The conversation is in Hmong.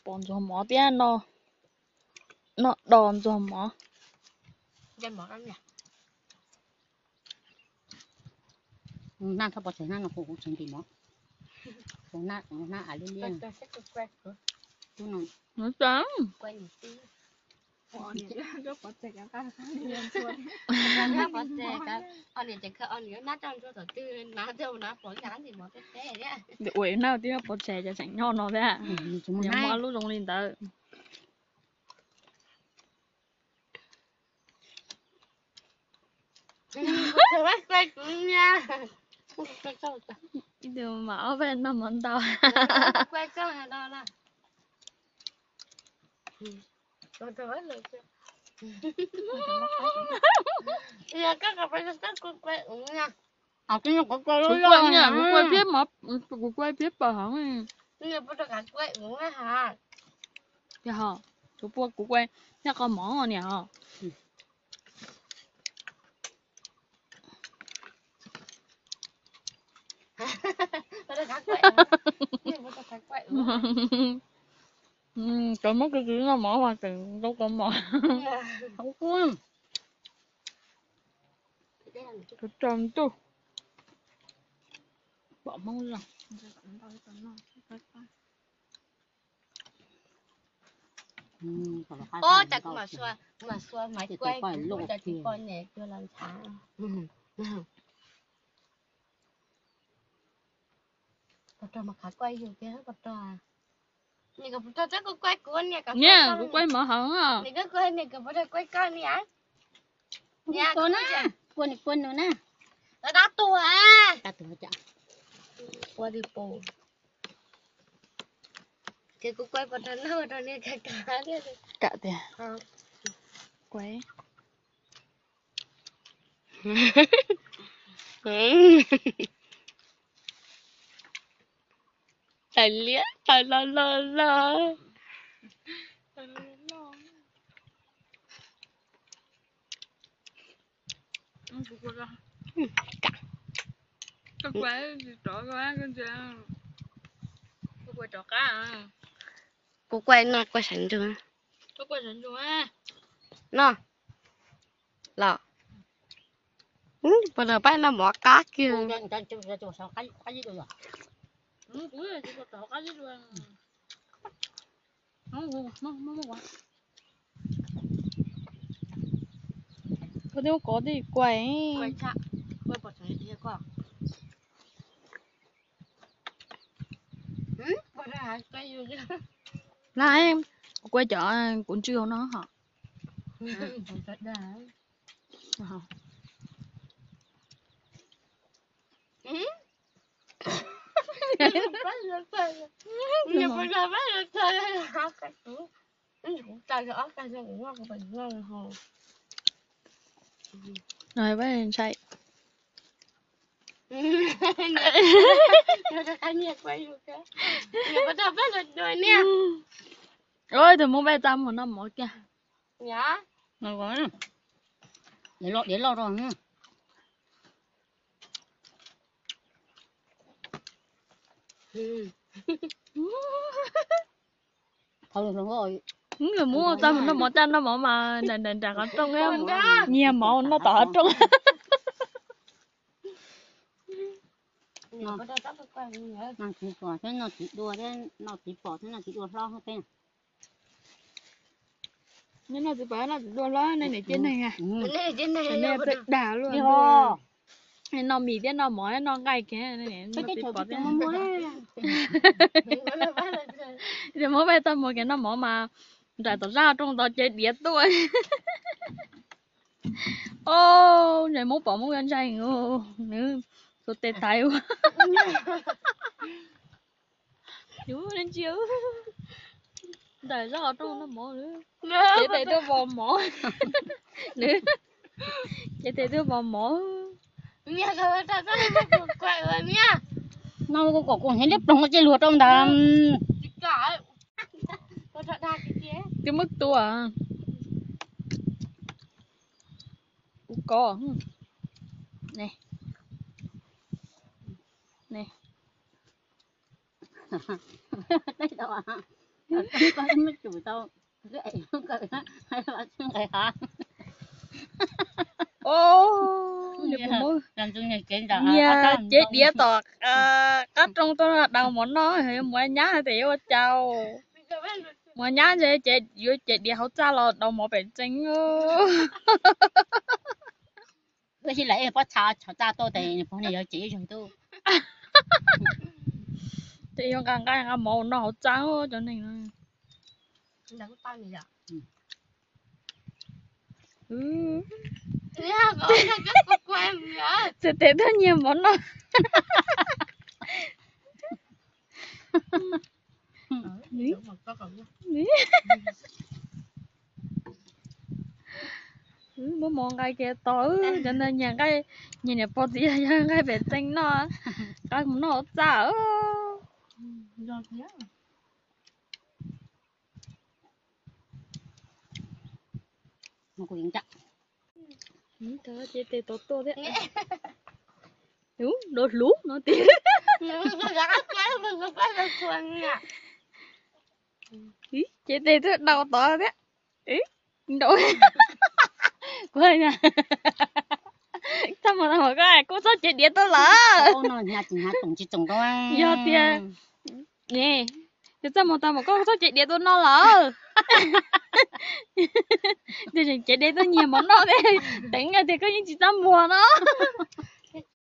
Pom ntxuag mov thiab, noj dos ntxuag mov. Naj txhob pov tseg, naj no kuv tseem ntim mov. Kuv naj av liab liab. Ua naj twb pov tseg cov tseem nyob no thiab. Muaj lub zoo li ntawd. Ib tug mam ob peb noj mov ntau. Kuv kuaj thiab mov, kuv kuaj thiab pawg heev. Yog, kuv pua kuv kuaj thiab qhov mov niam os. Cov Hmoob twb tsis noj mov mas tseem ntaus cov mov. Tso ntuj, pom Hmoob zoo. Ua cas kuv mam xua, kuv mam xua maiv kuaj, kuv cov tsis pom niam cuag los ntshav. Pov rog mas qhav kuaj yus tiag pov rog. Niam kom pov rog txhob kuaj kuaj kuv, niam kom kuaj mov heev. Niam kom pov rog kuaj koj niam. Niam kuaj na, kuaj nws kuaj nws na. Dab tuag. Dab tuag. Kuaj twg pom. Ces kuv kuaj pov rog noj rau niam kav kav. Kam tiag. Kuaj. Tais liab tais loj loj loj. Kuv kuaj no kuaj sawv ntsug no los. Pov rog pab noj mov qab kiag. Koj twb muab kov tej kuaj. Kuv kuaj cov kuv ntswj hauv no hos. Ntshai. Tus Hmoob peb txaj muag noj mov kiag. Diav loj rau. Tus Hmoob txaj muag noj mov, txaj noj mov mas nram nram qhov rooj, nyiag mov noj tom qhov rooj. Noj txiv pom thiab noj txiv dua thiab, noj txiv pom thiab noj txiv dua hlob thiab peb. Noj txiv pom noj txiv dua hlob, nej niam cia neeg, nej peb dag luaj. Noj mis thiab noj mov thiab noj nqaij kiag, noj txiv pom thiab. Tus Hmoob peb txaj muag kiag noj mov mas nram tom zaj rooj ntawd ces diav tuaj. Os, ntshe Hmoob pom Hmoob yuav ntshai, nws xuas tes thaiv ua. Yus ntsia nram zaj rooj noj mov, cev tes tuaj vos mov. Nws cev tes tuaj vos mov. No kuv kom kuv hniav liab ploog ua cej luag rau ntawd. Twb muab tua. Kuv kov. Ne, ne. Koj muab tsum tau, koj es koj hais nqis hav. Nyias cev diav tom qab rooj tuaj daus mov noj, yuav mus nyab tias yuav ua cas. Mus nyab ntshe yuav cev diav hauv txaj los daus mov pem tsev. Ua si lawm pob txha txhov txaj tuaj tes nws pog niag yuav cev ib zaug tuaj. Ces yuav nqa nqa nqa mov noj hauv txaj cov neeg no. Txiv tes tuaj nyiag mov noj. Muab mov nqa kiag tod, cov ntawd nyiag nqaij, nyiag niam pog txiv yawg nqaij pem tsev noj, nqa mus noj hauv txaj. Cev tes tod tuaj thiab. Dua hluv no tiag. Cev tes tuaj daus tod thiab. Daus. Kuv, txaj muag tag mas koj kuj txhob cev diav tuaj lawm. Yog tias, yog txaj muag tag mas koj txhob cev diav tuaj noj lawm. Ces cev diav tuaj nyiag mov noj thiab, teev tias koj yeej tsis txaj muag no.